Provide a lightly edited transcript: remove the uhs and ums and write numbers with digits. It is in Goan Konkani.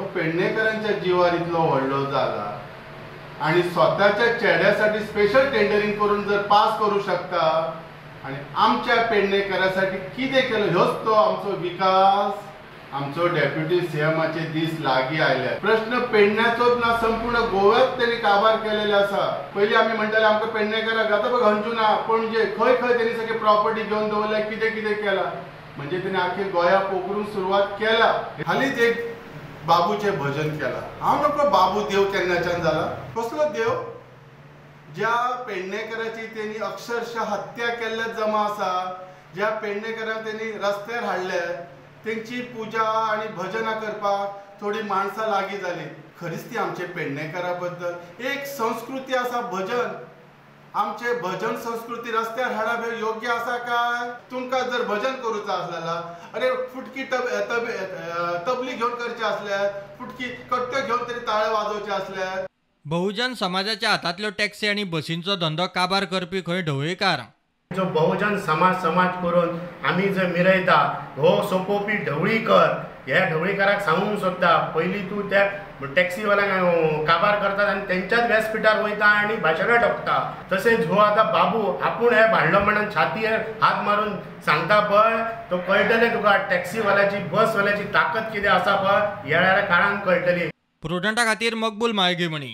तो पेडणेकरांच्या जिवार इतलो व्हडलो जाला आणि स्वतःच्या चेड्यासाठी स्पेशल टेंडरिंग करून जर पास करू शकता आणि आमच्या पेडणेकरासाठी कितें केलं, ह्योच तो आमचो विकास. आमचो डेप्युटी सीएमाचे दीस लागीं आयले. प्रश्न पेडण्याचोच ना, संपूर्ण गोव्यात तेणी काबार केलेले आसा. पयलीं आमी म्हणटाले आमकां पेडणेकराक आतां पळय अंजुना, पणजे खंय खंय तेणी सगळे प्रॉपर्टी घेवन दवरल्या, कितें कितें केलां. म्हणजे तेणी आख्खे गोंया पोखरूंक सुरवात केला. हालींच एक बाबूचें भजन केलां. हांव नको बाबू देव केन्नाच्यान जाला, कसलो देव ज्या पेडणेकराची तेणी अक्षरशः हत्या केल्ल्या जमा आसा, ज्या पेडणेकरांक तेणी रस्त्यार हाडले, तेंची पुजा आनी भजनां करपाक थोडी माणसां लागीं जाली. खरीच ती आमचे पेडणेकरा बद्दल एक संस्कृती आसा भजन. आमचे भजन संस्कृती रस्त्यार हाडप हें योग्य आसा काय? तुमकां जर भजन करूचा आसलेला, अरे फुटकी तबली घेवन करचे आसल्यार, फुटकी कट्ट्यो घेवन तरी ताळे वाजोवचे आसल्यार. बहुजन समाजाच्या हातांतल्यो टॅक्सी आनी बसींचो धंदो काबार करपी खंय ढवळीकार. जो बहुजन समाज समाज करून आमी जे मिरयता हो सोंपोवपी ढवळीकर. ह्या ढवळीकाराक सांगूंक सोदता, पयलीं तूं त्या टॅक्सीवाल्यांक काबार करतात आनी तेंच्याच व्यासपिठार वयता आनी भाशणां ठोकता. तशेंच हो आतां बाबू आपूण हे भाडलो म्हणून छातयेर हात मारून सांगता पळय, तो कळटलें तुका टॅक्सीवाल्याची बसवाल्याची ताकद कितें आसा पळय, येणाऱ्या काळान कळटली. प्रुडंटा खातीर मकबूल माळगेमणी.